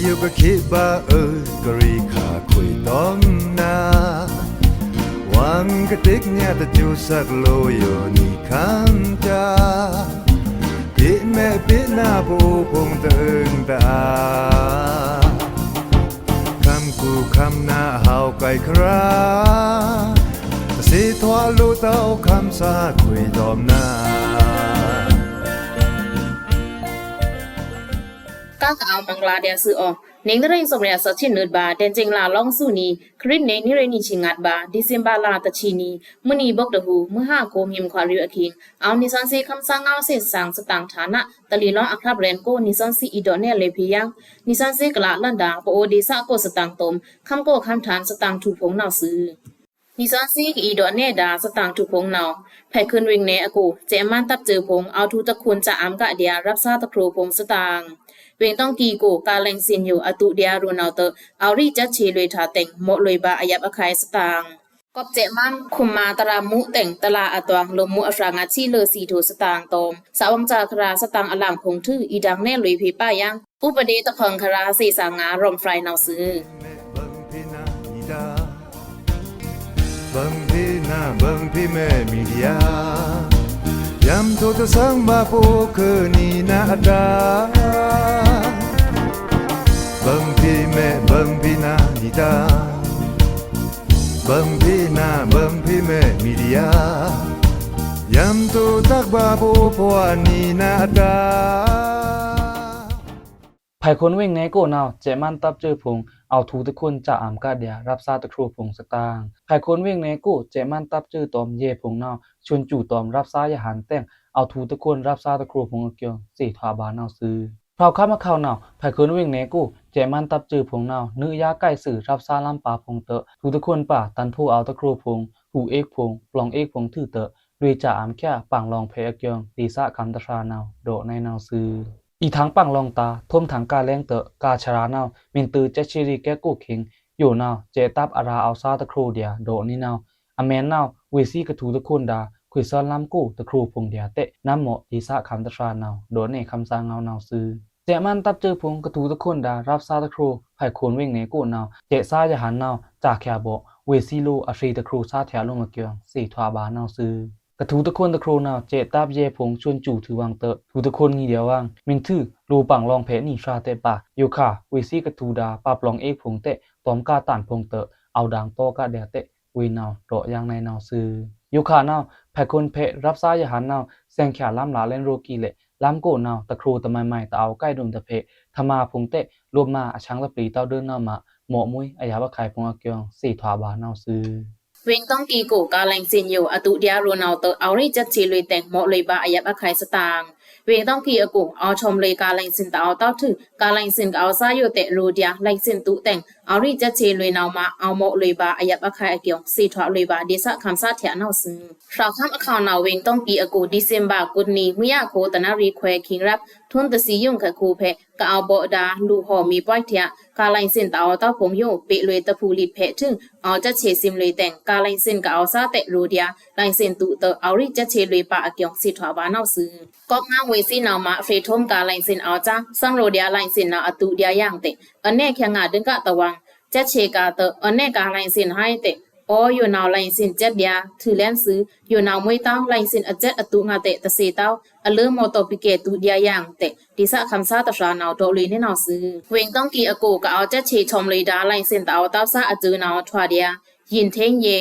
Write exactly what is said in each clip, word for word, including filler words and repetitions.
ယိုကခေဗာအွို ကရီခါခွေတောမ်နာ ဝံကတိကညးတကျူစက်လိုယိုနီခမ်းတာ ပေ့မဲပေ့နာပိုဖုံတအွိုတအာ ခမ်းကူခမ်းနာဟဝ်ကိုက်ခရာ တစေထွာလိုတောက်ခမ်းစာခွေတောမ်နာ ကကအိုင်မင်္ဂလာႏဒျာႏသွူးအို နင်နရ့င်ႏစောမ်ရဲအစီုတ်ချစ်နုတ်ဗာႏ ဒင်ႏစင်လာႏလောင်းစုနီ ခရစ်နေ နွေဦးနှစ် နှစ်ငါးပါး ဒီဇင်ဘာလ တစ်ရက်နေ့ မွန်နီဗုဒ္ဓဟူး မုဟါကို မိမ်းခွါရူအခိင် အောင်နှစ်ဆန်းစေး ခမ်းသားငါးဆယ် စံးစတန်ဌာန တလီလောင်းအခရပ်ရန်ကို နှစ်ဆန်းစေး အီဒေါ့နဲ့လွေဖီယင်း နှစ်ဆန်းစေးကလာလန်ဒါ ပအိုဒေသကိုယ်စား စတန်တုံး ခမ်းကိုယ်ခမ်းထန် စတန်ထူဖုံနောက်စု နှစ်ဆန်းစေးကအီဒေါ့နဲ့ဒါ စတန်ထူဖုံနောက် ဖဲခွန်ဝိင်နယ်အကို စဲ့မန်းတပ်စွိုဖုံ အောက်ထူတခွန်စံးအမ်ကဒျာ ရပ်စားတခရိုဖုံစတန် ဝိင်တောင်ကီကို ကားလိုင်စင်ယိုအတုဒျာရူနောက်တ အောက်ရီစက်ချေလွေတာတင် မော့လွေဗာႏအယပ်ႏအခိုင်စတန် ကော့စဲ့မန်းခွန်မာတရာမူတင် တလာအတွင် လိုမ်းမူအစရာငါချီလွေစီထိုစတန်တုံး စဝံစာခရာစတန်အလမ်ဖုံထု အီဒင်နဲ့လွေဖီပါယင်း ဥပဒေတဖန်ခရာ စေ့စာငါ ရောမ်ဖရိုင်နောက်စု ဘင်ဖီနာ ဘင်ဖီမဲမီဒျာ ယမ်ထိုတသင်ဗာႏပိုခိုနီနာအဒါ ဘင်ဖီမဲ ဘင်ဖီနာနီဒါ ဘင်ဖီနာ ဘင်ဖီမဲမီဒျာ ယမ်ထိုတက်ဗာႏပိုဖုံနီနာအဒါ ဖဲခွန်ဝိင်နယ်ကိုနောက် စဲ့မန်းတပ်စွိုဖုံ အောက်ထူတခွန်စံးအမ်ကဒျာ ရပ်စားတခရိုဖုံစတန် ဖဲခွန်ဝိင်နယ်ကို စဲ့မန်းတပ်စွိုတုံး ယဲဖုံနောက် ဆွန်စူတုံး ရပ်စားယဟန်တင် အောက်ထူတခွန် ရပ်စားတခရိုဖုံအကျိုင်း စေ့ထွာဗာႏနောက်စု ဖြောက်ခမ်းအခဝ်နောက် ဖဲခွန်ဝိင်နယ်ကို စဲ့မန်းတပ်စွိုဖုံနောက် နွေဦးကိုက်စု ရပ်စားလမ်းပါဖုံတ ထူတခွန်ပါ တန်ဖိုးအောက်တခရိုဖုံ ဟူးအ့ကဖုံ ပလောင်အ့ကဖုံထုတ လွေစံးအမ်ကဒျာ ပင်လောင်ဖဲအကျိုင်း ဒေသခံတစ်သြာနောက် ဒေါ့နဲ့နောက်စု အီထင်ပင်လောင်တာ ထုံးထင်ကားလဲင်တ ကားစြာနောက် မီးတိုစက်ချေရီကဲကိုခိင် ယိုနောက် စဲ့တပ်အရာအောက်စားတခရိုဒျာ ဒေါ့နဲ့နောက် အမဲန်နောက် ဝေစီကထူတခွန်ဒါ ခွေဆွန်လမ်းကို တခရိုဖုံဒျာတဲ့ နမ်းမော့ ဒေသခံတစ်သြာနောက် ဒေါ့နဲ့ခမ်းသားငါးနောက်စု စဲ့မန်းတပ်စွိုဖုံ ကထူတခွန်ဒါ ရပ်စားတခရို ဖဲခွန်ဝိင်နယ်ကိုနောက် စဲ့စားယဟန်နောက် စံးကဒျာဗော့ ဝေစီလိုအသရေတခရို စံးကဒျာလိုမ်းအကျိုင်း စေ့ထွာဗာႏနောက်စု ကထူတခွန်တခရိုနောက် စဲ့တပ်ယဲဖုံ ဆွန်စူထုဝင်တ ထူတခွန်ငီဒျာဝင် မီးတို လိုပင်လောင်ဖဲနီသြာတဲ့ပါ ယိုခါ ဝေစီကထူဒါ ပပလောင်အ့ကဖုံတဲ့ တွမ်ကားတန်ဖုံတ အောက်ဒင်တောကဒျာတဲ့ ဝေနောက် ဒေါ့ယင်းနဲ့နောက်စု ယိုခါနောက် ဖဲခွန်ဖဲ ရပ်စားယဟန်နောက် စံးကဒျာလမ်းလာလဲန်ရိုကီလဲ့ လမ်းကိုနောက် တခရိုတမိုင်မိုင်တအောက်ကိုက်ဒုံတဖဲ ထမဖုံတဲ့ လိုမ်းမအဆန်းတပျီး တဝ်ဒိုနောက်မ မော့မွေး အယပ်ꩻခုဲင်ဖုံအကျိုင်း စေ့ထွာဗာႏနောက်စု ဝိင်တောင်ကီကို ကားလိုင်စင်ယိုအတုဒျာရူနောက်တ အောက်ရီစက်ချေလွေတင် မော့လွေဗာႏအယပ်ꩻခုဲင်စတန် ဝိင်တောင်ကီအကို အောက်ထွမ်လွေကားလိုင်စင်တအောက်တဝ်ထု ကားလိုင်စင်ကအဝ်စားယိုတဲ့ ရူဒျာ လိုင်စင်တုတင် အောက်ရီစက်ချေလွေနောက်မ အောက်မော့လွေဗာႏအယပ်ꩻခုဲင်အကျိုင်း စေ့ထွာလွေဗာႏ ဒေသခံစံးကဒျာနောက်စု ဖြောက်ခမ်းအခဝ်နောက် ဝိင်တောင်ကီအကို ဒီဇင်ဘာကိုးနေ့ မွေးရခိုးတနရီခွဲခိင်ရပ် ထွန်းတဆံယုံခက်ခူဖဲ ကအဝ်ဗော့ဒါ လူဟော်မီးပွိုက်ထျာ ကားလိုင်စင်တအောက်တဝ်ဖုံယို ပေ့လွေတဖူလီဖဲထု အောက်စက်ချေစံလွေတင် ကားလိုင်စင်ကအဝ်စားတဲ့ ရူဒျာ လိုင်စင်တုတ အောက်ရီစက်ချေလွေဗာႏအကျိုင်း စေ့ထွာဗာႏနောက်စု ကော့ငါးဝေစီနောက်မ အသရေထွမ်ကားလိုင်စင်အောက်စံ သံရိုဒျာလိုင်စင်နောက်အတုဒျာယင်းတဲ့ အနဲ့ကဒျာငါဒုံကတဝင် စက်ချေကားတ အနဲ့ကားလိုင်စင်ဟိုက်တဲ့ အော်ယိုနောက်လိုင်စင်စက်ဒျာ ထုလဲန်စု ယိုနောက်မွေးတဝ် လိုင်စင်အစက်အတုငါတဲ့ တဆယ်တဝ် အလိုမ်းမော့တော်ပီးကဲတုဒျာယင်းတဲ့ ဒေသခံစံးကဒျာနောက် ဒေါ့လွေနဲ့နောက်စု ဝိင်တောင်ကီအကို ကအဝ်စက်ချေထွမ်လွေဒါ လိုင်စင်တအောက်တဝ်စံအစုနောက်ထွာဒျာ ယဉ်ထိန်းရဲ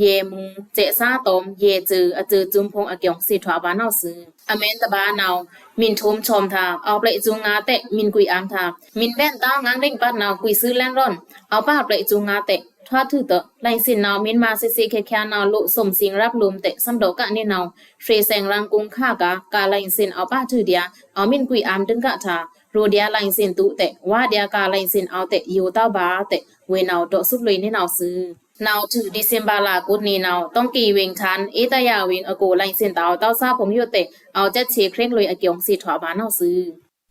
ရဲမှူး စဲ့စားတုံး ရဲစုအစုစုံဖုံအကျိုင်း စေ့ထွာဗာႏနောက်စု အမဲန်တဗာႏနောက် မီးထွမ်ထွမ်ထႃ အောက်ပျဲ့စုငါတဲ့ မီးကွီအမ်ထႃ မီးဘဲန်တဝ် ငါဒိုင်ပတ်နောက် ကွီစုလဲန်ရွန် အောက်ပါပျဲ့စုငါတဲ့ ထွာထုတ လိုင်စင်နောက် မီးမာစစ်ဆေးခဲခဲနောက် လိုမ်းစုံစင်ရပ်လိုမ်းတဲ့ သံဒေါ့ကနဲ့နောက် သရေစဲင်ရန်ကုန်းခါက ကားလိုင်စင်အောက်ပါထုဒျာ အောက်မီးကွီအမ်ဒုံကထႃ ရူဒျာလိုင်စင်တုတဲ့ ဝါဒျာကားလိုင်စင်အောက်တဲ့ ယိုတဝ်ဗာႏတဲ့ ဝေနောက် ဒေါ့သုတ်လွေနဲ့နောက်စု နောက်ထု ဒီဇင်ဘာလကိုးနေ့နောက် တောင်ကီဝိင်ထန် အေးသာယာဝိင်အကို လိုင်စင်တအောက်တဝ်စံဖုံယိုတဲ့ အောက်စက်ချေခရင်လွေအကျိုင်း စေ့ထွာဗာႏနောက်စု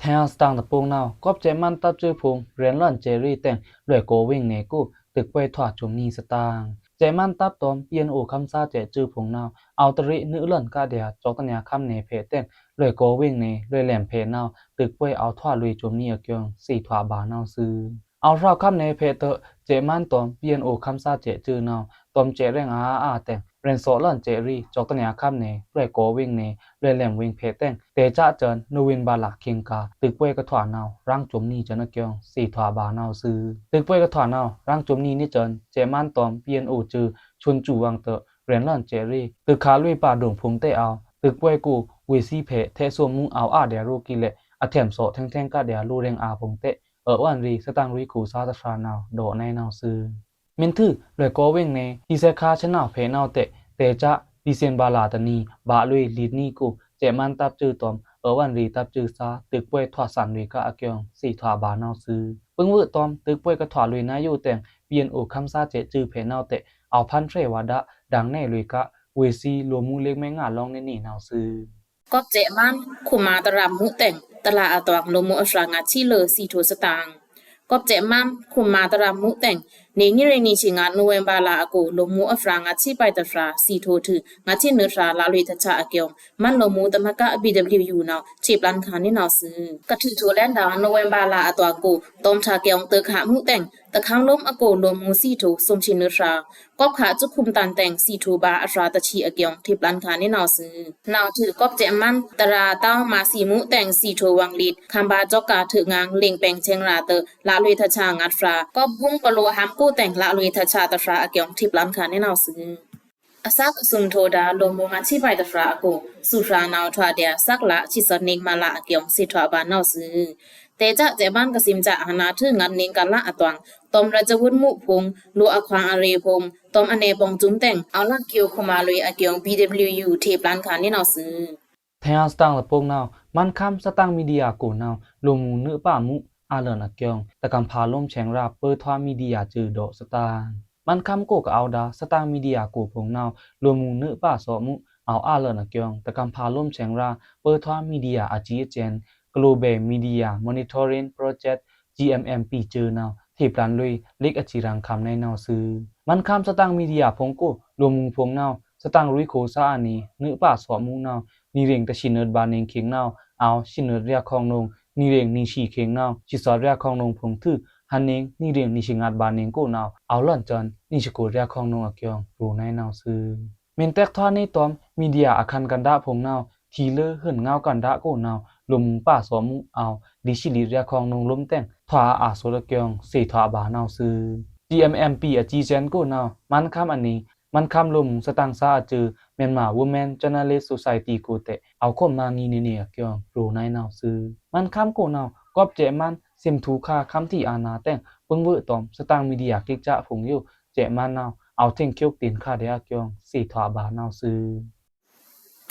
ထဲစတန်တပုင်နောက် ကော့စဲ့မန်းတပ်စွိုဖုံ ရဲန်လွန်စဲ့ရီတင် လွေကိုဝိင်နယ်ကို တိုက်ပွဲထွာစုံနီစတန် စဲ့မန်းတပ်တွမ် ပီအန်အိုခမ်းသားစဲ့စွိုဖုံနောက် အဝ်တရေ့နွို့လွဉ်ကတွော် ကျောက်တန်ယွန်ခမ်းနယ်ဖက်တဲင် လွဲ့ကောဝေင်နယ် လွဲ့လဲမ်ဖက်နဝ် တွိုက်ပွဲအဝ်ထွာလွေႏ ကျုံႏနီအကျိုင်း သ့ထွာဘါနဝ်ꩻသွူ။ အဝ်ဖြုတ်ခမ်းနယ်ဖက်တဲင် စဲ့မန်းတောမ် ပီအန်အိုခမ်းသားစဲ့စွူနဝ် တောမ်စဲ့ရဲင်အာအာတဲင် ရဲင်သော့လွဉ်စဲ့ရီ ကျောက်တန်ယွန်ခမ်းနယ် လွဲ့ကောဝေင်နယ် လွဲ့လဲမ်ဝေင်ဖက်တဲင် တဲစဲ့စွူ နိဝ့မ်ဘာလ ခင်းကာတွိုက်ပွဲကထွာနဝ် ရင်ကျုံႏနီစွုန်အကျိုင်း သ့ထွာဘါနဝ်ꩻသွူ။ တွိုက်ပွဲကထွာနဝ် ရင်ကျုံႏနီစွုန် စဲ့မန်းတောမ် ပီအန်အိုစွူ ဆွန်ကျူဝ်ႏဝင်တဲင် ရဲင်လွဉ်စဲ့ရီ တွိုက်ခါလွေႏပါဒုံဖုံတဲအဝ် တွိုက်ပွဲကို ဝေ့သီးဖဲထဲသိုမ်မူ အဝ်အာဒျာႏရိုကိလဲ့ အထဲမ်သော့ထဲင်ထဲင်ကဒျာႏ လိုႏရဲင်အာဖုံတဲ အွော်ဝွဉ်ရီ သတင်ရွေးခိုစားတဖြာနဝ် ဒေါ်နဲနဝ်ꩻသွူ။ မင်းထူး လွဲ့ကောဝေင်နယ် ထီစဲခါဆနဝ်ဖဲနဝ်တဲ တဲစဲ့ ဒီစင်ဘာလတနံၤ ဗာလွေႏလီဒ်နီကို စဲ့မန်းတပ်စွူတောမ် အွော်ဝွဉ်ရီတပ်စွူသား တွိုက်ပွဲထွာသန်လွေႏကအကျိုင်း သ့ထွာဘါနဝ်ꩻသွူ။ ပိုင်ဝွေ့တောမ် တွိုက်ပွဲကထွာလွေႏနဝ်ယိုတဲင် ပီအန်အိုခမ်းသားစဲ့စွူဖဲနဝ်တဲ အဝ်ဖန်ဖြဲဝါဒ ဒင်နဲလွေႏက ဝေ့သီး လိုႏမူႏလ့ကွဲင်ငါလောင်းနဲနီနဝ်ꩻသွူ။ ကွပ်စဲ့မန်း ခွန်မာႏတရမ်မူႏတဲင် တရာအတွင် လိုႏမူႏအဖြာငါးဆံလဵု သီးထိုံသတင်။ ကွပ်စဲ့မန်း ခွန်မာႏတရမ်မူႏတဲင် နေညိုရ့နံဆံငါး နိဝ့မ်ဘာလအကို လိုႏမူႏအဖြာငါးဆံပိုင်တဖြာ သီးထိုံထွူ ငါးဆံနွံဖြာ လလွေꩻထဆာအကျိုင်း မန်းလိုႏမူႏသမဂ္ဂ ဘီဒဘလျူယူနဝ် ထေပ်လန်ခါနဲနဝ်ꩻသွူ။ ကထုးထိုံလဲဒ် နိဝ့မ်ဘာလအတွင်ကို တောမ်ထၢကျိုင်းတွိုက်ခါမူႏတဲင် တခမ်းလိုမ်းအကို လိုႏမူႏသီးထိုံ သိုမ်ဆံနွံဖြာ ကွပ်ခါစွုခုမ်တန်တဲင် သီးထိုံဗာအဖြာတဆံအကျိုင်း ထေပ်လန်ခါနဲနဝ်ꩻသွူ။ နဝ်ထွူ ကွပ်စဲ့မန်း တရာတောင် မာစီမူႏတဲင် သီးထိုံဝင်လီဒ် ခမ်းဗာစွော့ကာထွူငါ လင်ပင်ဆင်ရာတွို လလွေꩻထဆာငါးဖြာ ကွပ်ဘုံပလိုဟမ်းကိုတဲင် လလွေꩻထဆာတဖြာအကျိုင်း ထေပ်လန်ခါနဲနဝ်ꩻသွူ။ အသျိုက်အသုန်ထိုံဒါ လိုႏမူႏငါးဆံပိုင်တဖြာအကို သူဖြာနဝ်ထွာဒျာႏ သျိုက်လဆံသီနံမလအကျိုင်း သ့ထွာဘါနဝ်ꩻသွူ။ တဲစဲ့ စဲ့မန်းကသိမ်းစဲ့အာဏာထွူငတ်နံကလအတွင် တောမ်ရဲစဝွတ်မူႏဖုံ လိုႏအခွန်အရေဖုံ တောမ်အနယ်ပေါင်းစုံတဲင် အဝ်လန်ကျိုခုမလွေꩻအကျိုင်း ဘီဒဘလျူယူ ထေပ်လန်ခါနဲနဝ်ꩻသွူ။ ထဲအစတင်သပုင်းနဝ် မန်းခမ်းသတင်မီဒီယာကိုနဝ် လိုႏမူႏနွို့ပါမူႏ အာလွဉ်အကျိုင်း တကမ်ဖာလိုမ်းဆဲင်ရာ ပႂ်ထွာမီဒီယာစွူဒေါ့သတင်။ မန်းခမ်းကိုကအဝ်ဒါ သတင်မီဒီယာကိုဖုံနဝ် လိုႏမူႏနွို့ပါသော့မူႏ အဝ်အာလွဉ်အကျိုင်း တကမ်ဖာလိုမ်းဆဲင်ရာ ပႂ်ထွာမီဒီယာအစံအစဲန် Global Media Monitoring Project ဂီဢႅမ်ႇဢႅမ်ႇပီႇ စွူနဝ် ထေပ်လန်လွေꩻ လ့ကအစံရင်ႏခမ်းနဲနဝ်ꩻသွူ။ မန်းခမ်းသတင်မီဒီယာဖုံကို လိုႏမူႏဖုံနဝ် သတင်ရွေးခိုစားအနံၤ နွို့ပါသော့မူႏနဝ် နီရင်တဆံနွတ်ဗာနင်ႏခင်းနဝ် အဝ်ဆံနွတ်ရဲခွင်နုံ နီရင်နံဆံခင်းနဝ် ဆံသော့ရဲခွင်နုံဖုံထွူ ဟန်နင် နီရင်နံဆံငတ်ဗာနင်ႏကိုနဝ် အဝ်လွဉ်စွုန် နံဆံကိုရဲခွင်နုံအကျိုင်း ရိုနဲနဝ်ꩻသွူ။ မင်းတဲက်ထွာနဲတွမ် မီဒီယာအခန်ကန္ဒါဖုံနဝ် ထီလႄႈ ဟိုင်ငဝ်းကန္ဒါကိုနဝ် လိုႏမူႏပါသော့မူႏ အဝ် လီဆံလီရဲခွင်နုံလိုမ်းတဲင် ထွာအာသွတ်အကျိုင်း သ့ထွာဘါနဝ်ꩻသွူ။ ဂီဢႅမ်ႇဢႅမ်ႇပီႇ အစံစဲန်ကိုနဝ် မန်းခမ်းအနံၤ မန်းခမ်းလိုႏမူႏသတင်သားအစွူ Myanmar Women Journalist Society ကိုတဲ အဝ်ခွမ်မၤငီနဲနဲအကျိုင်း ရိုနဲနဝ်ꩻသွူ။ မန်းခမ်းကိုနဝ် ကွပ်စဲ့မန်း သိမ်းထူခါခမ်းထီအာဏာတဲင် ပိုင်ဝွေ့တွမ် သတင်မီဒီယာကျိုက်စဲ့ဖုံယို စဲ့မန်းနဝ် အဝ်ထိင်ကျိုက်တ့ၢ်ခါဒျာႏအကျိုင်း သ့ထွာဘါနဝ်ꩻသွူ။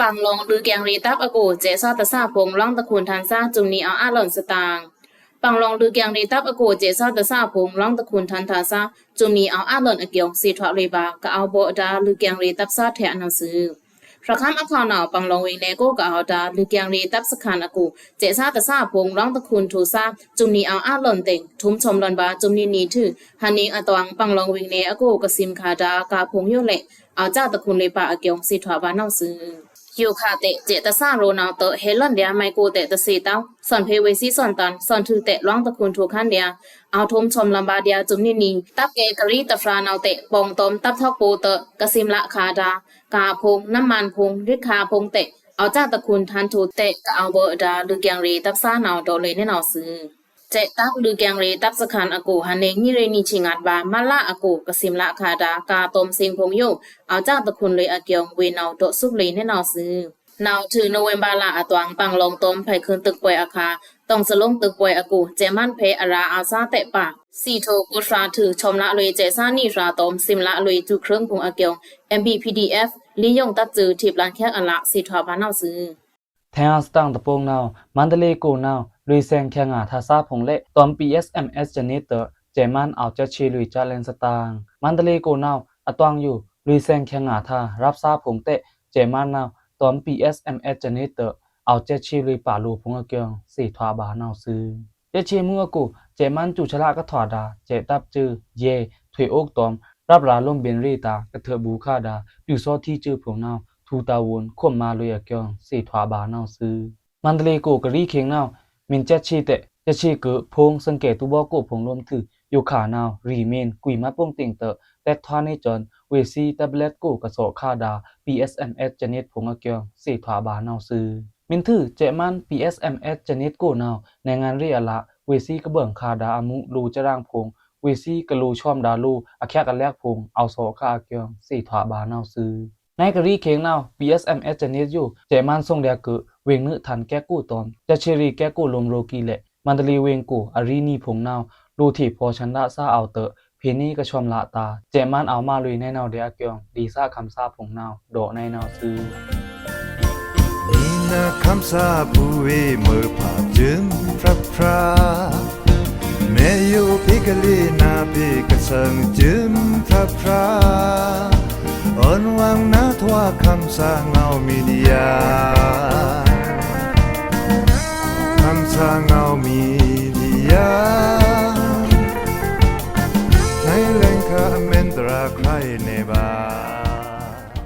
ပင်လောင်လွိုင်ကျိုင်းရေတပ်အကို စဲ့သားတသားဖုံ လွင်တခွုန်ထန်သား စွမ်နံအဝ်အာလွဉ်သတင်။ ပင်လောင်လွိုင်ကျိုင်းရေတပ်အကို စဲ့သားတသားဖုံ လွင်တခွုန်ထန်သား စွမ်နံအဝ်အာလွဉ်အကျိုင်း သ့ထွာလွေꩻဗာ ကအဝ်ဗော်ဒါ လွိုင်ကျိုင်းရေတပ်သားထဲအနဝ်ꩻသွူ။ ဖြတ်ခမ်းအခါနဝ် ပင်လောင်ဝေင်နယ်ကိုကအဝ်ဒါ လွိုင်ကျိုင်းရေတပ်စခန်းအကို စဲ့သားတသားဖုံ လွင်တခွုန်ထူသား စွမ်နံအဝ်အာလွဉ်တဲင် ထုမ်သွမ်လွဉ်ဗာ စွမ်နံနံထွူ ဟန်နင်အတွင် ပင်လောင်ဝေင်နယ်အကို ကသိမ်းခါဒါ ကားဖုံယိုလဲ့ အဝ်စဲ့တခွုန်လွေꩻဗာအကျိုင်း သ့ထွာဘါနဝ်ꩻသွူ။ ယိုခါတဲ စဲ့တသားရိုနဝ်တဲ ဟဲလွဉ်ဒျာႏမိုင်ကိုတဲတသ့တဝ် သွဉ်ဖေဝေသီသွဉ်တန် သွဉ်ထွူတဲ လွင်တခွုန်ထူခါဒျာႏ အဝ်ထုမ်သွမ်လွဉ်ဗာဒျာႏ စွမ်နံနံ တပ်ကဲကရီတဖြာနဝ်တဲ ပေါင်တွမ်တပ်ထောက်ပို့တဲ ကသိမ်းလခါဒါ ကားဖုံ နမ်းမန်ဖုံ ရိက္ခာဖုံတဲ အဝ်စဲ့တခွုန်ထန်ထူတဲ ကအဝ်ဗော်ဒါ လွိုင်ကျိုင်းရေတပ်သားနဝ် ဒေါ်လွေနဲနဝ်ꩻသွူ။ စဲ့တပ်လွိုင်ကျိုင်းရေတပ်စခန်းအကို ဟန်နင် ညိုရ့နံဆံငါးဗာ မတ်လအကို ကသိမ်းလခါဒါ ကားတွမ်သင်ဖုံယို အဝ်စဲ့တခွုန်လွေꩻအကျိုင်း ဝေနဝ် ဒေါ်သုတ်လွေနဲနဝ်ꩻသွူ။ နဝ်ထွူ နိဝ့မ်ဘာလအတွင် ပင်လောင်တွမ် ဖဲခုန်တွိုက်ပွဲအခါ တွင်သလုင်တွိုက်ပွဲအကို စဲ့မန်းဖဲအရာအဝ်သားတဲပါ သီးထိုံကိုဖြာထွူ သွမ်လလွေꩻစဲ့သားနံဖြာတွမ် သိမ်းလလွေꩻကျူခရူင်ဖုံအကျိုင်း MBPDF လီယုံတပ်စွူ ထေပ်လန်ခဲအလ သ့ထွာဘါနဝ်ꩻသွူ။ ထဲအစတင်သပုင်းနဝ် မန္တလေးကိုနဝ် လွေꩻသဲင်ခဲငါထါသားဖုံလဲ့ တွမ် PSMS စနဲတဲ စဲ့မန်းအဝ်စဲ့ချေလွေꩻစဲ့လဲန်သတင်။ မန္တလေးကိုနဝ် အတွင်ယို လွေꩻသဲင်ခဲငါထါရပ်သားဖုံတဲ စဲ့မန်းနဝ် တွမ် PSMS စနဲတဲ အဝ်စဲ့ချေလွေꩻပါလိုဖုံအကျိုင်း သ့ထွာဘါနဝ်ꩻသွူ။ စဲ့ချေမူအကို စဲ့မန်းစူချလကထွာဒါ စဲ့တပ်စွူ ရဲ ထွေအုပ်တွမ် ရပ်ရာလိုမ်းဗဉ်ႏရေတာ ကထွေဘူခါဒါ ပြူစောထီးစွူဖုံနဝ် ထူတာဝန်ခွန်မာလွေအကျိုး သေထွားပါနဝ်ꩻသွူ။ မန္တလေးကို ကရံးခေင်နဝ်ꩻ မင်းကျက်ချေတဲ့ ကျက်ချေကို ဖုန်း စံးကဲတူဘောကို ဖုန်းလိုမ်းထု ယိုခါနဝ်ꩻ ရီမင်း ကွီမတ်ပုံတင်တဲ့ တဲထွားနေကျွန် ဝေစီ tablet ကို ကသော့ခါဒါ PSMS ကျနစ်ဖုန်းအကျိုး သေထွားပါနဝ်ꩻသွူ။ မင်းထု ကျဲမန်း PSMS ကျနစ်ကိုနဝ်ꩻ နိုင်ငံရေးအလ ဝေစီကဘင်ခါဒါအမှု လိုကျရန်ဖုန်း ဝေစီကလိုချွမ်ဒါလို အခက်အလက်ဖုန်း အောက်သော့ခါအကျိုး သေထွားပါနဝ်ꩻသွူ။ နဝ်ꩻကရံးခေင်နဝ်ꩻ PSMS ကျနစ်ယို ကျဲမန်း ဆုံးလျက်ကို ဝေငိုထန်ကဲကိုတွမ် ကျက်ချေရီကဲကိုလိုမ်းရိုကီလဲ မန္တလေးဝေင်ကို အရင်းအနှီးဖုန်းနဝ်ꩻ လိုထေဖော်ဆန္ဒစာအောက်တဲ့ ဖေနေကချွမ်လတာ ကျဲမန်း အောက်မလွေနဝ်ꩻဒီးအကျိုး ဒေသခံစားဖုန်းနဝ်ꩻ ဒေါ်နဝ်ꩻသွူ။ နီနခမ်းစားပူဝေး မွေးဖာကျင်းဖြတ်ဖြတ် မဲယိုဖေကလေး နဖေကဆန်ကျင်းဖြတ်ဖြတ် အွန်ဝင်းနထွား ခမ်းစားငေါမီဒီယာ ခမ်းစားငေါမီဒီယာ နွေလင်ခါအမင်းတရာ ခရိုင်နေပါ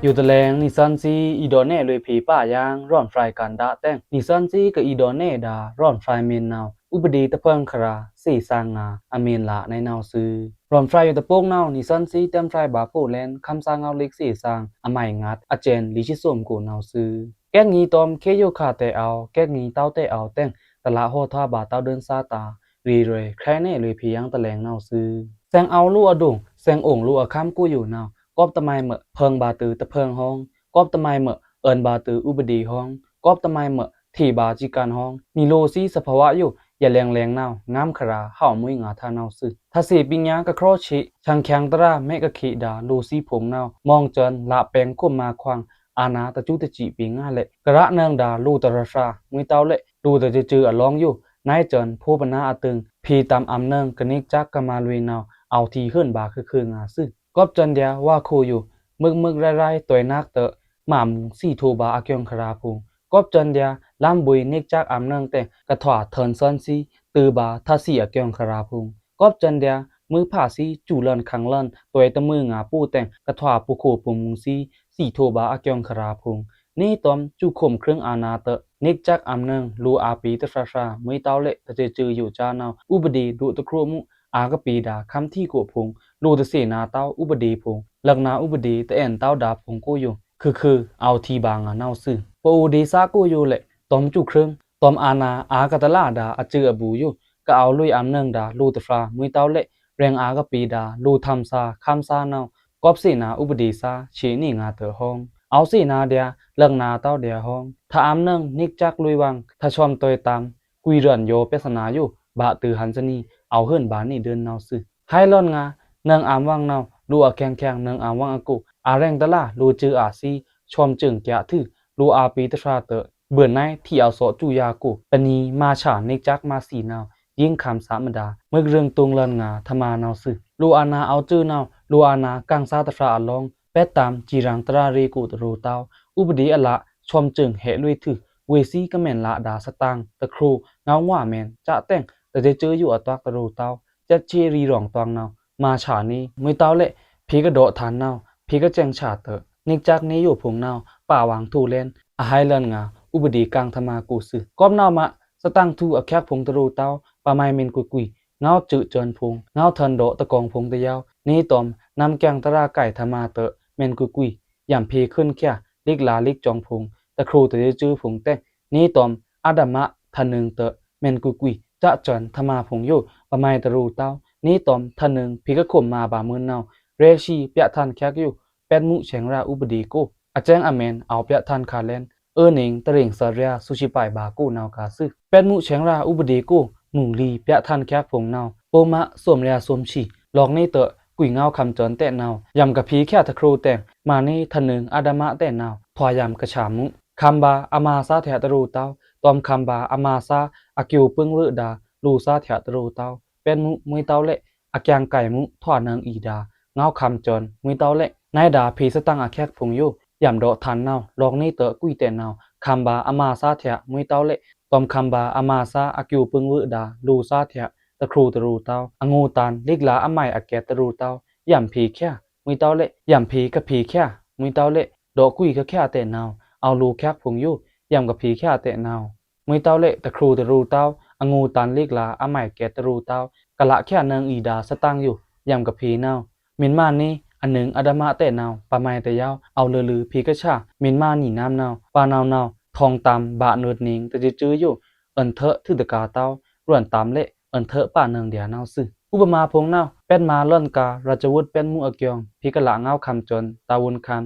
ယိုတလဲင် နီသွဉ်းသီး အီဒေါ်နဲလွေဖေပါယင်း ရွမ်ဖြိုင်ကန်ဒါတဲ့ နီသွဉ်းသီးကအီဒေါ်နဲဒါ ရွမ်ဖြိုင်မင်းနဝ် ဥပဒေတဖန်ခရာ သေသင်ငါ အမင်းလာနဝ်သွူ။ ရွမ်ဖြိုင်ယိုတပုန်နဝ် နီသွဉ်းသီးတမ်ဖြိုင်ဗာပိုလန် ခမ်းစားငေါလိကသေသင် အမိုင်ငတ် အကျဉ်း လီချစ်စုံကိုနဝ်သွူ။ ကက်ငီးတွမ်ခေယိုခါတဲအောဝ် ကက်ငီးတောက်တဲအောဝ်တဲ့ တလဟောထားဗာတောက်ဒိုင်စားတာ ရေရွယ် ခရိုင်နဲလွေဖေယင်းတလဲင်နဝ်သွူ။ သင်အောဝ်လိုအဒုံ သင်အိုင်လိုအခမ်းကိုယိုနဝ် ကောပ်တမိုင်မ့ၢ် ဖန်ဗာတူတဖန်ဟောင်း ကောပ်တမိုင်မ့ၢ် အန်ဗာတူဥပဒေဟောင်း ကောပ်တမိုင်မ့ၢ် ထေဗာစည်းကမ်းဟောင်း နီလိုသီးသဖဝယို ယလဲင်လဲင်နဝ် ငမ်းခရာ ဟောင်မွိုင်ငါထါနဝ်သွူ။ ထသေပညာကခရောချေ ချန်ချန်တရာမဲကခေဒါ လိုသီးဖုန်းနဝ် မောင်ကျန် လပင်ခွမ်မာခွင် အာဏာတကျူတကျီပေငါလဲ ကရနင်ဒါ လိုတရဖြာ မွိုင်တောက်လဲ လိုတကျုကျုအလောင်းယို နဝ်ကျန် ဖိပနာအတင်း ဖေတမ်အမ်နင် ကနစ်ချက်ခမ်းမလွေနဝ် အောက်ထီးဟိုင်ဗာခုခုငါသွူ။ ကောပ်ကျန်ဒျာ ဝါခိုယို မွိုင်မွိုင်ရိုင်ရိုင် တွိုင်နက်တဲ့ မမူစီထိုဗာအကျိုးခရာဖုန်း ကောပ်ကျန်ဒျာ လမ်းဗွေနစ်ချက်အမ်နင်တဲ့ ကထွားထန်သွဉ်းသီး တူဗာထသီးအကျိုးခရာဖုန်း ကောပ်ကျန်ဒျာ မွိုင်ဖါသီး ကျူလန်ခင်လန် တွိုင်တမွိုင်ငါပိုတဲ့ ကထွားပူခိုပူမူသီး သီထိုဗာအကျိုးခရာဖုန်း နေတွမ် ကျူခုမ်ချင်အာဏာတဲ့ နစ်ချက်အမ်နင် လိုအာပေတဖြာဖြာ မွိုင်တောက်လဲ တကျုကျုယိုချာနဝ် ဥပဒေဒိုတခရိုမူ အာကပေဒါ ခမ်းထီကိုဖုန်း လိုတသေနာတောက် ဥပဒေဖုန်း လက်နာဥပဒေ တအဲင်တောက်ဒါဖုန်းကိုယို ခုခု အောက်ထီးဗာငါနဝ်သွူ။ ပအိုဒေသကိုယိုလဲ တွမ်ကျူချင် တွမ်အာဏာ အာကတလဒါ အကျိုးအဘူးယို ကအောက်လွေအမ်နင်ဒါ လိုတဖြာ မွိုင်တောက်လဲ ရင်အာကပေဒါ လိုထမ်းသာ ခမ်းသာနဝ် ကောပ်သေနာဥပဒေသာ ချေနေငါတဟောင်း အောက်သေနာဒျာ လက်နာတောက်ဒျာဟောင်း ထအမ်နင် နစ်ချက်လွေဝင်း ထဆွမ်တွိုင်တမ် ကွီရန်ယို ပြဿနာယို ဗာတူဟန်သနီ အောက်ဟိုင်ဗာနေဒိုင်နဝ်သွူ။ ဟိုင်လွင်ငါ နင်အမ်ဝင်းနဝ် လိုအချင်ချင် နင်အမ်ဝင်းအကို အရင်တလ လိုကျုအာသီး ဆွမ်ကျုံကျာထူ လိုအာပေတဖြာတဲ့ ဗွန်နဲထီအောက်သော့ကျူယာကို ပနီမဆာနစ်ချက်မသီနဝ် ယင်းခမ်းသာမဒါ မွိုင်ရင်တုံလင်ငါ ထမနဝ်သွူ။ လိုအာဏာအောက်ကျုနဝ် လိုအာဏာကင်ဆာတဖြာအလောင်း ပက်တမ် ကျီရင်တရာရေကိုတရူတောက် ဥပဒေအလ ဆွမ်ကျုံဟဲလွေထူ ဝေသီကမင်လဒါ သတင်တခရို ငေါဝ်ငွာမင် ကျတဲ့ တကျုကျုယိုအတွက်တရူတောက် ကျက်ချေရီရောင်တွင်နဝ် မဆာနေ မွိုင်တောက်လဲ ဖေကဒေါ်ထန်နဝ် ဖေကကျင်ဆာတဲ့ နစ်ချက်နေယိုဖုန်းနဝ် ပဝင်းထူလဲန် အဟိုင်လွင်ငါ ဥပဒေကင်ထမကိုသွူ။ ကောပ်နဝ်မ သတင်ထူအခက်ဖုန်းတရူတောက် ပမိုင်မင်ကွီကွီ ငေါကျုကျန်ဖုန်း ငေါထန်ဒေါ်တကောင်ဖုန်းတယဝ် နေတွမ် နမ်ကျင်တရာကိုင်ထမတဲ့ မင်ကွီကွီ ယမ်ဖေခွန်ချာ လစ်လာလစ်ကျုံဖုန်း တခရိုတကျုကျုဖုန်းတဲ့ နေတွမ် အဒမထနင်တဲ့ မင်ကွီကွီ ကျကျန်ထမဖုန်းယို ပမိုင်တရူတောက် နေတွမ် ထနင် ဖေကခုမ်မဗာမွိုင်နဝ် ရဲရှိပြဋ္ဌာန်းချက်ယို ပက်မူဆင်ရာဥပဒေကို အကျင်အမင် အောက်ပြဋ္ဌာန်းခါလဲန် အွိုင်တရင်သရျာ သူရှိပိုင်ဗာကိုနဝ်ကသွူ။ ပက်မူဆင်ရာဥပဒေကို မူလီပြဋ္ဌာန်းချက်ဖုန်းနဝ် ပိုမသွမ်လျာသွမ်ချီ လောင်နေတဲ့ ကွီငေါခမ်းကျန်တဲ့နဝ် ယမ်ကဖေချာတခရိုတဲ့ မနေထနင် အဒမတဲ့နဝ် ထွာယမ်ကဆာမူ ခမ်းဗာအမဆာထျာတရူတောက် တွမ်ခမ်းဗာအမဆာ အကျိုးပင်းဝဲဒါ လိုဆာထျာတရူတောက် ပက်မူမွိုင်တောက်လဲ အကျင်ကိုင်မူ ထွာနင်အီဒါ ငေါခမ်းကျန် မွိုင်တောက်လဲ နဲဒါ ဖေသတင်အခက်ဖုန်းယို ယမ်ဒေါ်ထန်နဝ် လောင်နေတဲ့ ကွီတဲ့နဝ် ခမ်းဗာအမဆာထျာ မွိုင်တောက်လဲ တွမ်ခမ်းဗာအမဆာ အကျိုးပင်းဝဲဒါ လိုဆာထျာ တခရိုတရူတောက် အငိုတန် လစ်လာအမိုင်အကဲတရူတောက် ယမ်ဖေချာ မွိုင်တောက်လဲ ယမ်ဖေကဖေချာ မွိုင်တောက်လဲ ဒွးကွိုက်ꩻခင်ꩻခင်ꩻတဲ့နဝ်ꩻ အဝ်လူႏခင်ꩻဖုံႏယို ယံမ်ကဖေႏခင်ꩻတဲ့နဝ်ꩻ မွိုင်းတဝ်းလဲ့ တခူးတရူးတဝ်း အငူးတန်လိကလာႏ အမိုက်ꩻအကဲတ်ꩻတရူးတဝ်း ကလꩻခင်ꩻနွောင်ꩻအီဒါ သတင်ꩻယို ယံမ်ကဖေႏနဝ်ꩻ မီးမးနေ အနွောင်ꩻအဒမတဲ့နဝ်ꩻ ပမိုက်ꩻတယဝ်း အဝ်လွိုꩻလွိုꩻ ဖေႏကဆာ မီးမးနီနမ်းနဝ်ꩻ ပာနဝ်ꩻနဝ်ꩻ ထောင်ꩻတမ်းဗာနွတ်ꩻနင်ꩻ တစဲးစဲးယို အွဉ်ႏထွဲထုတကာႏတဝ်း ရွဉ်ႏတမ်းလဲ့ အွဉ်ႏထွဲပာနွောင်ꩻဒျာႏနဝ်ꩻသွူ။ ဥပမာဖုံႏနဝ်ꩻ ပက်မꩻလွဉ်ꩻကာႏ ရာဇဝတ်ပျံတမိုးအကျိုင်း ဖေႏကလꩻငဝ်းခမ်းစွန် တာဝန်ခံ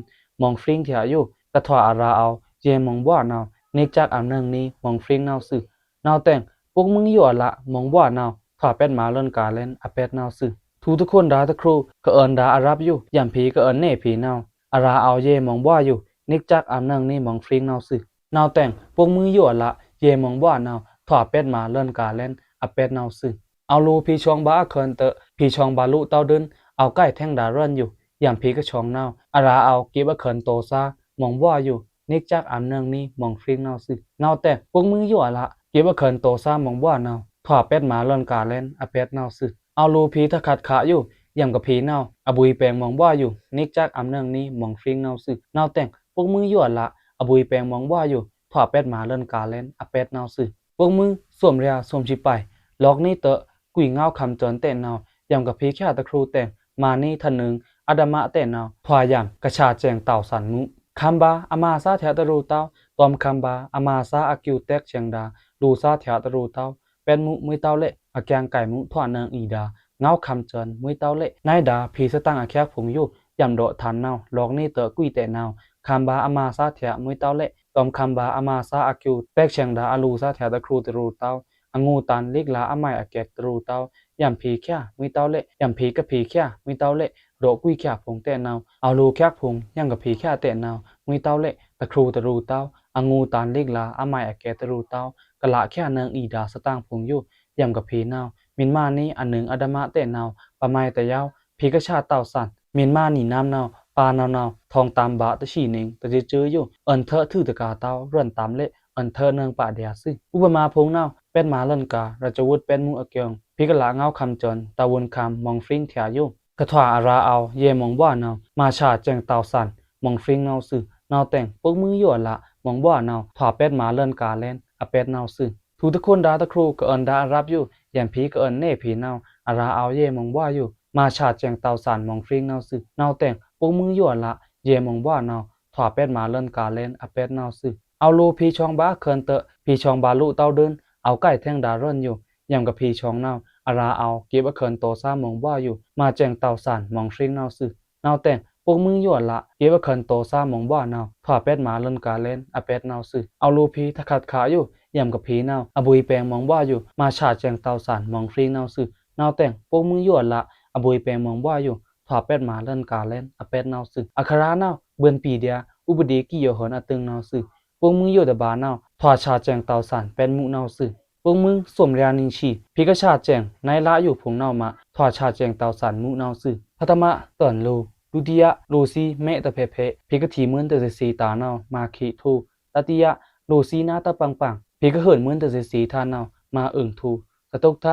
မောင်ဖြိင်းထျꩻယို ကထွာအရာႏအဝ် ယဲမောင်ဘွားနဝ်ꩻ နွောင်ꩻစက်ꩻအမ်နွောင်ꩻနေ မောင်ဖြိင်းနဝ်ꩻသွူ။ နဝ်ꩻတဲ့င် ပုတ်ꩻမွိုင်းယိုအလꩻ မောင်ဘွားနဝ်ꩻ ထွာပက်မꩻလွဉ်ꩻကာႏလဲ အပျဲတ်နဝ်ꩻသွူ။ ထုတခွန်ဒါတခူး ကအွဉ်ႏဒါအရပ်ယို ယံမ်ဖေႏကအွဉ်ႏနယ်ဖေႏနဝ်ꩻ အရာႏအဝ်ယဲမောင်ဘွားယို နွောင်ꩻစက်ꩻအမ်နွောင်ꩻနေ မောင်ဖြိင်းနဝ်ꩻသွူ။ နဝ်ꩻတဲ့င် ပုတ်ꩻမွိုင်းယိုအလꩻ ယဲမောင်ဘွားနဝ်ꩻ ထွာပက်မꩻလွဉ်ꩻကာႏလဲ အပျဲတ်နဝ်ꩻသွူ။ အဝ်လူႏဖေႏချွင်ဗာႏအခွဉ်ꩻတွော့ꩻ ဖေႏချွင်ဗာႏလုတဝ်းဒိုင်း အဝ်ကိုက်ꩻထဲင်ဒါရွဉ်ꩻယို ယံမ်ဖေႏကချွင်နဝ်ꩻ အရာႏအဝ်ကပ်အခွဉ်ႏတောႏသား မောင်ဘွားယို နွောင်ꩻစက်ꩻအမ်နွောင်ꩻနေ မောင်ဖြိင်းနဝ်ꩻသွူ။ နဝ်ꩻတဲ့င် ပုတ်ꩻမွိုင်းယိုအလꩻ ကပ်အခွဉ်ႏတောႏသားမောင်ဘွားနဝ်ꩻ ထွာပက်မꩻလွဉ်ꩻကာႏလဲ အပျဲတ်နဝ်ꩻသွူ။ အဝ်လူႏဖေႏတခတ်ခါယို ယံမ်ကဖေႏနဝ်ꩻ အဗွေႏပဲင်မောင်ဘွားယို နွောင်ꩻစက်ꩻအမ်နွောင်ꩻနေ မောင်ဖြိင်းနဝ်ꩻသွူ။ နဝ်ꩻတဲ့င် ပုတ်ꩻမွိုင်းယိုအလꩻ အဗွေႏပဲင်မောင်ဘွားယို ထွာပက်မꩻလွဉ်ꩻကာႏလဲ အပျဲတ်နဝ်ꩻသွူ။ ပုတ်ꩻမွိုင်း သွမ်ꩻရာꩻသွမ်ꩻချီပိုင် လွောက်ꩻနေတွော့ꩻ ကွိုက်ငဝ်းခမ်းစွန်တဲ့နဝ်ꩻ ယံမ်ကဖေႏခင်ꩻတခူးတဲ့င် မာနေ ထနွောင်ꩻအဒမတဲ့နဝ်ꩻ ထွာယံမ် ကဆာစဲင်တောႏသန်မူ။ ခမ်းဗာႏအမာႏသားထျꩻတရူးတဝ်း တွမ်ခမ်းဗာႏအမာႏသားအကျိုးတဲ့ဆဲင်ဒါ လူႏသားထျꩻတရူးတဝ်း ပျံတမိုးမွိုင်းတဝ်းလဲ့ အကျဲင်ꩻကိုက်မူထွာနွောင်ꩻအီဒါ ငဝ်းခမ်းစွန်မွိုင်းတဝ်းလဲ့ နွောင်ꩻဒါဖေႏသတင်ꩻအချက်ဖုံႏယို ယံမ်ဒေါ့ꩻထန်နဝ်ꩻ လွောက်ꩻနေတွော့ꩻကွိုက်တဲ့နဝ်ꩻ ခမ်းဗာႏအမာႏသားထျꩻမွိုင်းတဝ်းလဲ့ တွမ်ခမ်းဗာႏအမာႏသားအကျိုးတဲ့ဆဲင်ဒါ အလူႏသားထျꩻတခူးတရူးတဝ်း အငူးတန်လိကလာႏအမိုက်ꩻအကဲတ်ꩻတရူးတဝ်း ယံမ်ဖေႏခင်ꩻမွိုင်းတဝ်းလဲ့ ယံမ်ဖေႏကဖေႏခင်ꩻမွိုင်းတဝ်းလဲ့ တွော့ꩻကွိုက်ခင်ꩻဖုံႏတဲ့နဝ်ꩻ အဝ်လူႏခင်ꩻဖုံႏ ယံမ်ကဖေႏခင်ꩻတဲ့နဝ်ꩻ မွိုင်းတဝ်းလဲ့ တခူးတရူးတဝ်း အငူးတန်လိကလာႏအမိုက်ꩻအကဲတ်ꩻတရူးတဝ်း ကလꩻခင်ꩻနွောင်ꩻအီဒါသတင်ꩻဖုံႏယို ယံမ်ကဖေႏနဝ်ꩻ မီးမးနေ အနွောင်ꩻအဒမတဲ့နဝ်ꩻ ပမိုက်ꩻတယဝ်း ဖေႏကဆာတောႏသန် မီးမးနီနမ်းနဝ်ꩻ ပာနဝ်ꩻနဝ်ꩻ ထောင်ꩻတမ်းဗာတဆံနွောင်ꩻ တစဲးစဲးယို အွဉ်ႏထွဲထုတကာႏတဝ်း ရွဉ်ႏတမ်းလဲ့ အွဉ်ႏထွဲနွောင်ꩻပဒျာႏသွူ။ ဥပမာဖုံႏနဝ်ꩻ ပက်မꩻလွဉ်ꩻကာႏ ရာဇဝတ်ပျံတမိုးအကျိုင်း ဖေႏကလꩻငဝ်းခမ်းစွန် တာဝန်ခံ မောင်ဖြိင်းထျꩻယို ကထွာအရာႏအဝ် ယဲမောင်ဘွားနဝ်ꩻ မာဆာစဲင်တောႏသန် မောင်ဖြိင်းနဝ်ꩻသွူ။ နဝ်ꩻတဲ့င် ပုတ်ꩻမွိုင်းယိုအလꩻ မောင်ဘွားနဝ်ꩻ ထွာပက်မꩻလွဉ်ꩻကာႏလဲ အပျဲတ်နဝ်ꩻသွူ။ ထုတခွန်ဒါတခူး ကအွဉ်ႏဒါအရပ်ယို ယံမ်ဖေႏကအွဉ်ႏနယ်ဖေႏနဝ်ꩻ အရာႏအဝ်ယဲမောင်ဘွားယို မာဆာစဲင်တောႏသန် မောင်ဖြိင်းနဝ်ꩻသွူ။ နဝ်ꩻတဲ့င် ပုတ်ꩻမွိုင်းယိုအလꩻ ယဲမောင်ဘွားနဝ်ꩻ ထွာပက်မꩻလွဉ်ꩻကာႏလဲ အပျဲတ်နဝ်ꩻသွူ။ အဝ်လူႏဖေႏချွင်ဗာႏအခွဉ်ꩻတွော့ꩻ ဖေႏချွင်ဗာႏလုတဝ်းဒိုင်း အဝ်ကိုက်ꩻထဲင်ဒါရွဉ်ꩻယို ယံမ်ကဖေႏချွင်နဝ်ꩻ အရာႏအဝ်ကပ်အခွဉ်ႏတောႏသားမောင်ဘွားယို မာဆာစဲင်တောႏသန် မောင်ဖြိင်းနဝ်ꩻသွူ။ နဝ်ꩻတဲ့င် ပုတ်ꩻမွိုင်းယိုအလꩻ ကပ်အခွဉ်ႏတောႏသားမောင်ဘွားနဝ်ꩻ ထွာပက်မꩻလွဉ်ꩻကာႏလဲ အပျဲတ်နဝ်ꩻသွူ။ အဝ်လူႏဖေႏတခတ်ခါယို ယံမ်ကဖေႏနဝ်ꩻ အဗွေႏပဲင်မောင်ဘွားယို မာဆာစဲင်တောႏသန် မောင်ဖြိင်းနဝ်ꩻသွူ။ နဝ်ꩻတဲ့င် ပုတ်ꩻမွိုင်းယိုအလꩻ အဗွေႏပဲင်မောင်ဘွားယို ထွာပက်မꩻလွဉ်ꩻကာႏလဲ အပျဲတ်နဝ်ꩻသွူ။ အခရာနဝ်ꩻ ဗွန်ပီဒျာႏ ဥပဒေကီယိုဟွဉ်အသွင်နဝ်ꩻသွူ။ ပုတ်ꩻမွိုင်းယိုတဗာနဝ်ꩻ ထွာဆာစဲင်တောႏသန် ပျံတမိုးနဝ်ꩻသွူ။ ပုတ်ꩻမွိုင်းသွမ်ꩻရာနွောင်ꩻဆံ ဖေႏကဆာစဲင် နွောင်ꩻလယိုဖုံႏနဝ်ꩻမး ထွာဆာစဲင်တောႏသန်မူနဝ်ꩻသွူ။ ပထမ တွဉ်လူႏ ဒုတိယ လိုꩻသီးမဲတဖဲဖဲ ဖေႏကထီမွိုင်းတစဲးစဲးတာနဝ်ꩻမးခေထို။ တတိယ လိုꩻသီးနာတပင်ပင် ဖေႏကဟွဉ်မွိုင်းတစဲးစဲးတာနဝ်ꩻမးအွိုင်ထို။ စတုတ်ထ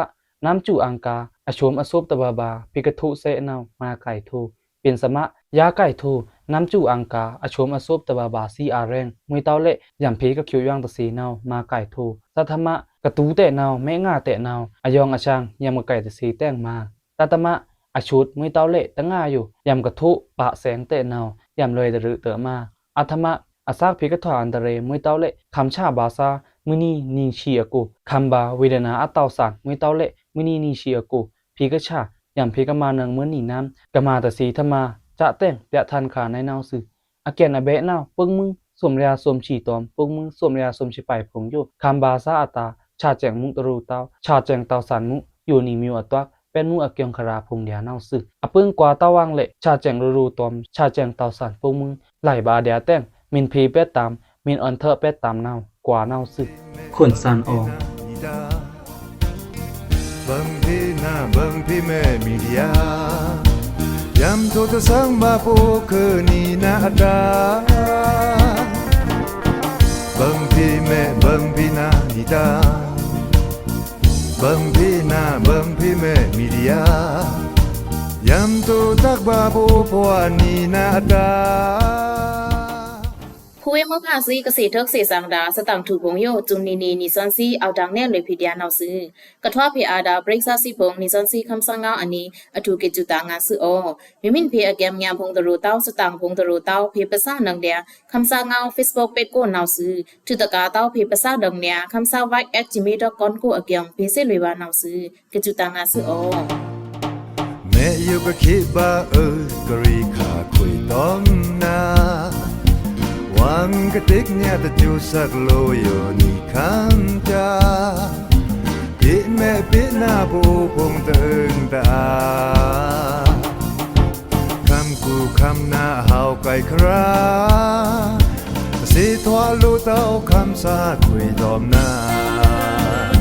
နမ်းစူအင်ႏကာႏ အဆွမ်ႏအသုပ်ꩻတဗာဗာ ဖေႏကထိုးသဲနဝ်ꩻမးကိုက်ထို။ ပဉ္စမ ယါကိုက်ထို နမ်းစူအင်ႏကာႏ အဆွမ်ႏအသုပ်ꩻတဗာဗာ သီးအာရဲင် မွိုင်းတဝ်းလဲ့ ယံမ်ဖေႏကချွတ်ယွင်ꩻတစဲးနဝ်ꩻမးကိုက်ထို။ သထမ ကတူးသဲနဝ်ꩻ မဲငါသဲနဝ်ꩻ အယွင်ꩻအဆင် ယံမ်ကကိုက်တစဲးတဲင်မး။ တထမ အဆွတ်ꩻမွိုင်းတဝ်းလဲ့ တငါယို ယံမ်ကထိုးပာစဲင်သဲနဝ်ꩻ ယံမ်လွဲတရူးတမး။ အထမ အသးဖေႏကထွာအန္တရာယ် မွိုင်းတဝ်းလဲ့ ခမ်းဆာဗာႏသား မွိုးနံၤနွောင်ꩻဆံအကို ခမ်းဗာႏဝေဒနာအတောက်သန် မွိုင်းတဝ်းလဲ့ မွိုးနံၤနွောင်ꩻဆံအကို ဖေႏကဆာ ယံမ်ဖေႏကမၤနွောင်ꩻမွိုင်းနီနမ်း ကမၤတစဲးထမး စတဲင်ပြထန်ခါနဝ်ꩻသွူ။ အကဲန်အဘဲနဝ်ꩻ ပုတ်ꩻမွိုင်းသွမ်ꩻရာသွမ်ꩻဆံတွမ် ပုတ်ꩻမွိုင်းသွမ်ꩻရာသွမ်ꩻဆံပၢႆဖုံႏယို ခမ်းဗာႏသားအတာႏ ဆာစဲင်မူတရူးတဝ်း ဆာစဲင်တောႏသန်မူ ယိုနံၤမီအတွက် ပျံတမိုးအကျိုင်းခရာဖုံႏဒျာႏနဝ်ꩻသွူ။ အပိုင်ꩻကွာတဝ်းဝင်ꩻလဲ့ ဆာစဲင်ရူးရူးတွမ် ဆာစဲင်တောႏသန်ပုတ်ꩻမွိုင်း လၢႆဗာႏဒျာႏတဲင် မီးဖေႏပဲတမ်း မီးအွဉ်ႏထွဲပဲတမ်းနဝ်ꩻ ကွာနဝ်ꩻသွူ။ ခွန်စၢၼ်ဢေါ Bang Phi Na Bang Phi Meh Media, yam to ta sang ba po ke ni na da. Bang Phi Meh Bang Phi Na ni da. Bang Phi Na Bang Phi Meh Media, yam to tak ba po po ni na da. ကွေးမွိုးဖါသွီ ကသေ့ထွိုက်သေ့သင်ဒါ သတင်ꩻထုꩻဖုံႏယို ဇွန်လီနီ နီသွဉ်းသီး အောက်တန်းနယ်လွေꩻဖေႏဒျာႏနဝ်ꩻသွူ။ ကထွားဖေႏအာဒါ ပရိက္ခာသွီဖုံႏ နီသွဉ်းသီး ခမ်းသားငါးအနံၤ အထုးက့ꩻသူတာႏငါသွူ။ အော် မီႏမီႏဖေႏအကဲမ်း ညဖုံႏတရူးတဝ်း သတင်ꩻဖုံႏတရူးတဝ်း ဖေႏပသဒိုင်ꩻဒျာႏ ခမ်းသားငါး Facebook pageကို နဝ်ꩻသွူ။ ထုးတကာႏတဝ်း ဖေႏပသဒိုင်ꩻဒျာႏ ခမ်းသား white at gmail dot com ကိုအကဲမ်း ဖေႏသေလွေꩻဗာႏနဝ်ꩻသွူ။ က့ꩻသူတာႏငါသွူ အော်။ မဲယုကခေဗာအွို ကရီခါခွေႏတောမ်ႏနာ ဝင်ႏကတိတ်ညတကျိုးဆက်လို့ယိုနီႏခမ်းတာ ပေ့မဲပေ့နာပူဖုံႏတအုံႏတအာ ခမ်းကူခမ်းနာဟဝ်းကိုင်ခရာ သေထွာလို့တဝ်း ခမ်းသားခွေႏတောမ်ႏနာ